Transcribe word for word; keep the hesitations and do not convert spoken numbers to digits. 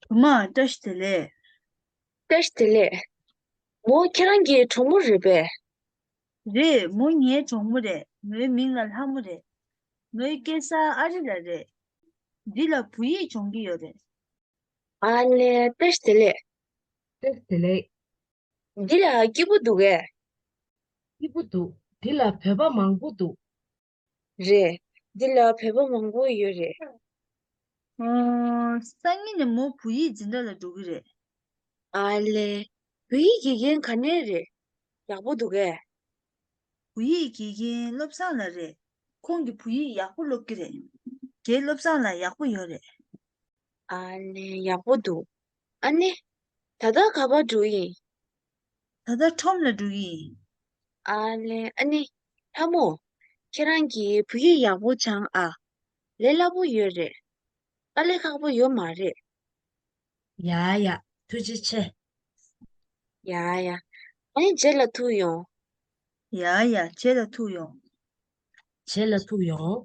བུ་མོ་བཀྲ་ཤིས་བདེ་ལེགས། བཀྲ་ཤིས་བདེ་ལེགས། མོ་ཁྱེད་རང་གི་གྲོགས་མོ་རེད་པས། རེད། མོ་ངའི་གྲོགས་མོ་རེད། མོའི་མིང་ལ་ལྷ་མོ་རེད། མོའི་སྐྱེས་ས་ཨ་རི་ལ་རེད། འདི་ལ་བོད་ཡིག་སྦྱོང་གི་ཡོད་རེད། ཨ་ལེ། བཀྲ་ཤིས་བདེ་ལེགས། བཀྲ་ཤིས་བདེ་ལེགས། འདི་ལ་སྐྱིད་པོ་འདུག་གས། སྐྱིད་པོ་འདུག་འདི་ལ་བོད་པ་མང་པོ་འདུག་རེད། འདི་ལ་བོད་པ་མང་པོ་ཡོད་རེད། ཨོ། སང་ཉིན་ནས་མོ་བོད་ཡིག་འཛིན་གྲྭ་ལ་འགྲོ་གི་རེད། ཨ་ལེ། བོད་ཡིག་དགེ་རྒན་ག་ནས་རེད། ཡག་པོ་འདུག་གས། བོད་ཡིག་དགེ་རྒན་བློ་བཟང་ལགས་རེད། ཁོང་གིས་བོད་ཡིག་ཡག་པོ་སློབ་ཀྱི་རེད། རྒན་བློ་བཟང་ལགས་ཡག་པོ་ཡོད་རེད། ཨ་ལེ། ཡག་པོ་འདུག་ཨ་ནི། ད་ལྟ་ག་པར་འགྲོ་ཡིན། ད་ལྟ་ཁྲོམ་ལ་འགྲོ་གི་ཡིན། ཨ་ལེ། ཨ་ནི། ལྷ་མོ། ཁྱེད་རང་གིས་བོད་ཡིག་ཡག་པོ་སྦྱངས་ཨ། ལས་སླ་པོ་ཡོད་རེད། དཀའ་ལས་ཁག་པོ་ཡོད་མ་རེད། ཡ་ཡ། ཐུགས་རྗེ་ཆེ། ཡ་ཡ། ཨ་ནི་རྗེས་ལ་ཐུག་ཡོང་། ཡ་ཡ། རྗེས་ལ་ཐུག་ཡོང་། རྗེས་ལ་ཐུག་ཡོང་།